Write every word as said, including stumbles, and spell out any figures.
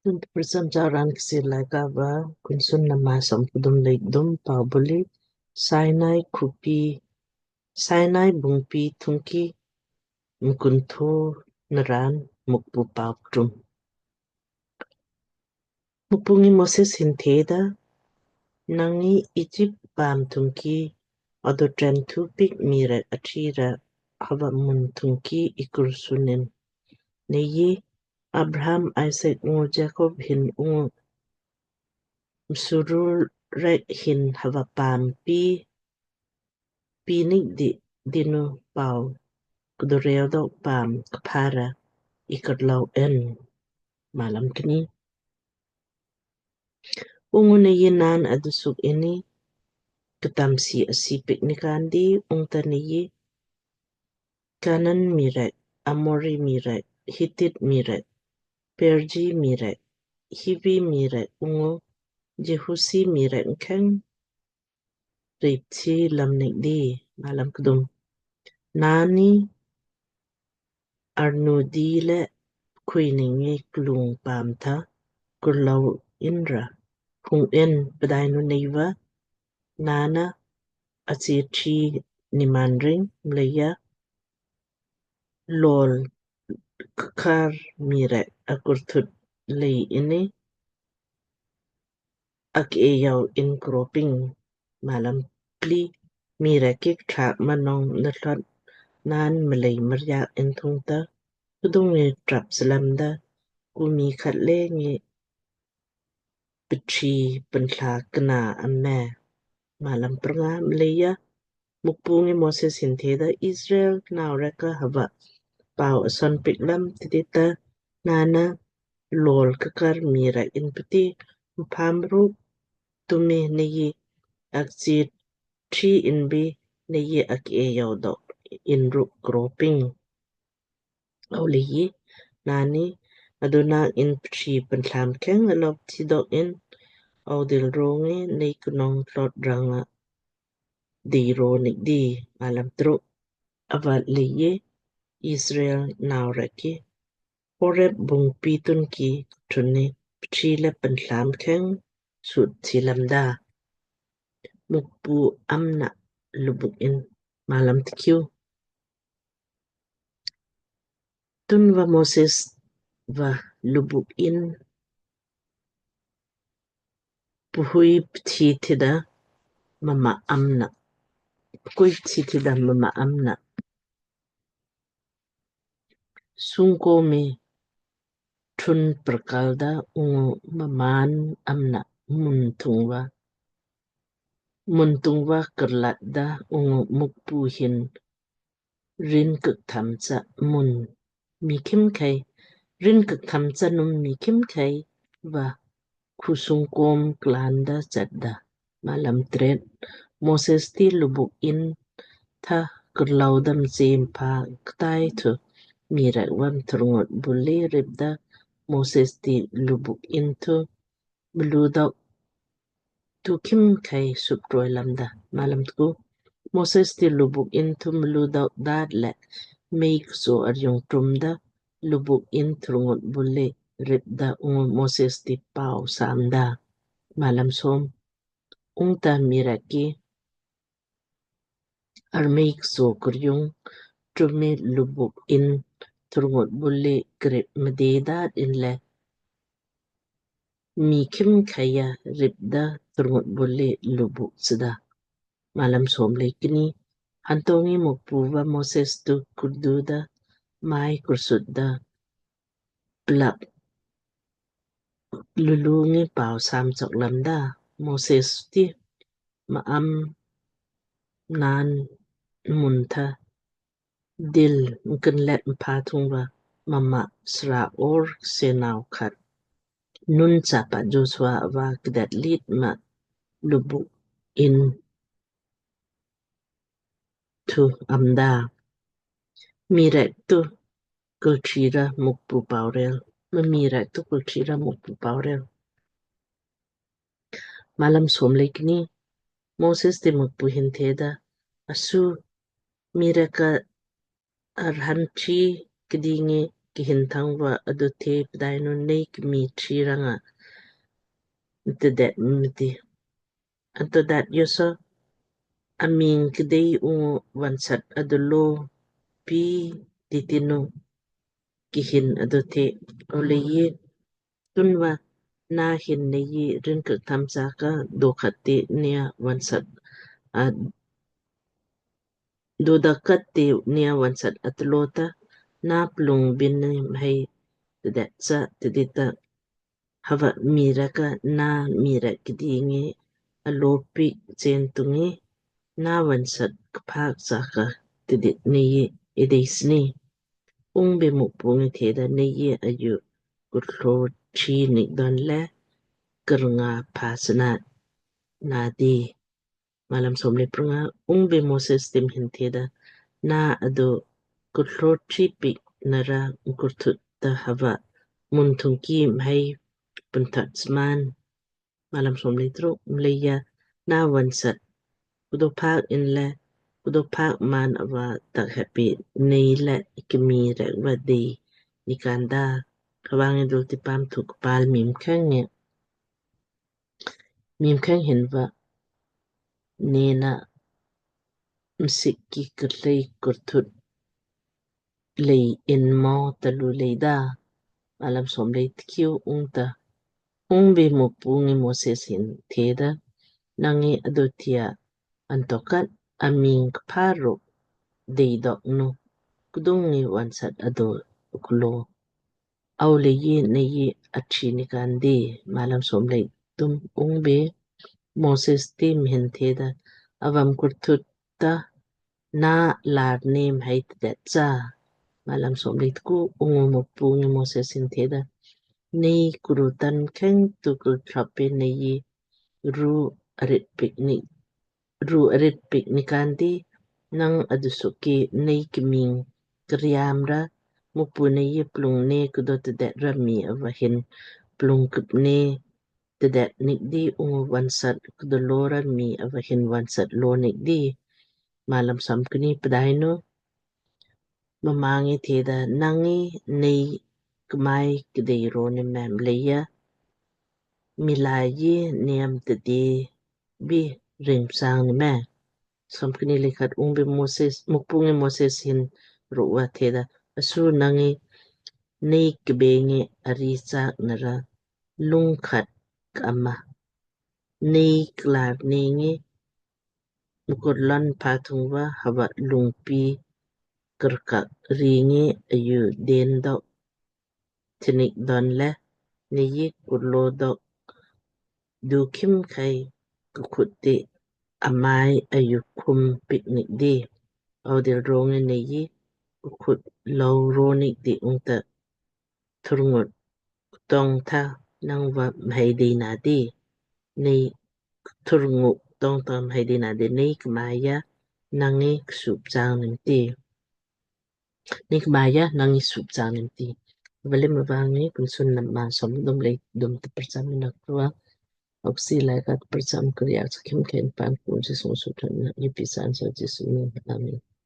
Tun tprcham charan Kchiir Laaika va Kunsunna maa som kdum lei kdum. Pau buli: Sinai khupi, Sinai bungpi thungki mkunthu naran Mukpu pau krum. Mukpu ngi Moses hin theda, "Nang ngi Egypt paam thungki ado tren thu piik mii rek athira hava mun thungki ikur sunin. Nei ngi Abraham, Isaac ungu Jacob hin ungu msurul rek hin hava paam pi pinik di dinu pau kdurel dok paam kphara ikur lau en." Malam kni. Ungu nei ngi naan adusuk ini ktamsi asi piik ni kandi, ungta nei ngi Kanan mii rek, Amori mii rek, Hitit mii rek, Perji mii rek, Hivi mii rek ungu Jebusi mii rek mkheng rip thi lam nik di. Malam kdum. Naanni arnu di le khui ning ngi klung paam tha kurlau inra hung in, pdainu nei va naanna achi thi niman ring mleija lol kkar mii rek akurthut lei ini ak e yau in kroping. Malam pli. Mii rek ki kthak manong nathlot naan mlei mriak in thungta kdung ngi trap slamda ku mii khat le ngi pthri pntla kna amme. Malam prnga. Mleija Mukpu ngi Moses hin theda, "Israel nau rek ka hava pau ason piik lam tidita naanna lol kkar mii rek in pti mpam ruk tumi nei ngi akchi thi inbi nei ngi ak e yau dok in ruk kroping. Au lei ngi naanni aduna in pthri pntla mkheng alop thi dok in, au dil rongi nei knong tlot ranga dei ro nik di." Malam truk. Ava lei ngi Israel nau rek ki Horeb bungpi thungki thuni pthri le pntla mkheng sut thi lamda. Mukpu amna lubuk in. Malam tkiu. Tunva Moses va lubuk in puhui pthi thida mma amna, pkui pthi thida mma amna sungko mi thun prkalda ungu mmaan amna mun thungva, mun thungva krlatda ungu Mukpu hin rin ktham cha mun mii khimkhei, rin ktham cha num mii khimkhei va khusung kom klanda chatda. Malam tret. Moses ti lubuk in tha kurlau dam jem pa ktai thu mii rek vam thurngut buli ripda Moses ti lubuk in thu mlu dok tu khimkhei sup troi lamda. Malam tku. Moses ti lubuk in thu mlu dok dat le mei kso arjung trumda lubuk in thurngut buli ripda ungu Moses ti pau samda. Malam som. Ungta mii rek ki armei kso kurjung trumi lubuk in thurngut buli krip mdei dat inle mii khimkhei ya ripda thurngut buli lubuk sida. Malam som le kni. Hantongi Mukpu va Moses tu kurduda mai kursutda plap lulu ngi pau sam chok lamda. Moses ti mma am naan mun tha dil mkinlet mpa thungva mma sra or senau khat Nun chapa Joshua va kdat lit ma lubuk in thu amda. Mii rek tu kulthira Mukpu paurel. Ma mii rek tu kulthira Mukpu paurel. Malam som le kni. Moses ti Mukpu hin theda, asu mii rek ka arhan chi kdingi kihin thangva adu the pdainu nei kmii thi ranga mtdet mti. Anto dat joso aming kdei ungu vonsat adu lo pi titinu kihin adu the. Oleiji tunva na hin neiji rin ktham saka dokhat te nia vonsat a dodakat te nia vonsat atlo ta na plung bin ni mhai tdet sa tidita hava mii rek ka na mii rek kdingi alo piik chen tungi na vonsat kphak saka tidit neiji edei sni. Ungbe Mukpu ngi theda neiji aju kutlo thi nik don le kurnga phasna nadi. Malam somle prunga. Ungbe Moses tim hin theda na adu kutlo thi piik nara kurthut ta hava mun thungki mhai punthat sman. Malam somle truk. Mleija na vonsat kudo phak inle kudo phak man ava tak hepi nei le kmii rek va dei nikanda. Khavangi dul tipam thu kpal mii mkheng ngi mii mkheng hin va nena msik ki kurlei kurthut lei in mo talu leida. Malam somle tkiu. Ungta ungbe Mukpu ngi Moses hin theda nangi adu thia antokat aming kpha ruk dei dok nu kdung ngi vonsat adu klo. Au leiji neiji athi nikandi. Malam somle tum. Ungbe Moses tim hin theda avam kurthut ta na lar nem hai tdet sa. Malam somle tku. Ungu Mukpu ngi Moses hin theda nei kuru tan kheng tu kul trape neiji ru arit piik ni ru arit piik nikandi. Nang adu suki nei kming kriam ra Mukpu neiji plung ne kudo tdet ra mii ava hin plung kup ne tdet nikdi ungu vonsat kudo lo ra mii ava hin vonsat lo nikdi. Malam somkni. Pdainu mma ngi theda nangi nei kmai kdei ro ni mem leija milaiji niam tdi bi rim sang ni me. Somkni le khat. Ungbe Moses Mukpu ngi Moses hin rukva theda asu nangi nei kbengi ari sak nara lung khat kama nei klar nengi mukur lon pathung va hava lungpi kerkak ringi ayu den dok tinik don le neiji kurlo dok du khim khai kukhut ti amai ayu khum piik nikdi. Audil rongi neiji kukhut lo ro nikdi ungta thurngut tong tha nang va mhai dei nadi. Nei thurngut tong tha mhai dei nadi. Nei kmaya nangi ksup chang nimti. Nei kmaya nangi sup chang nimti. Vale mavangi kunsun nam ma som dum lei dum te percham nak tua. Oksi lai kat percham kriak sakhim ken pan kun si sung sutun nak ni pisan sa Jisu ni. Amen.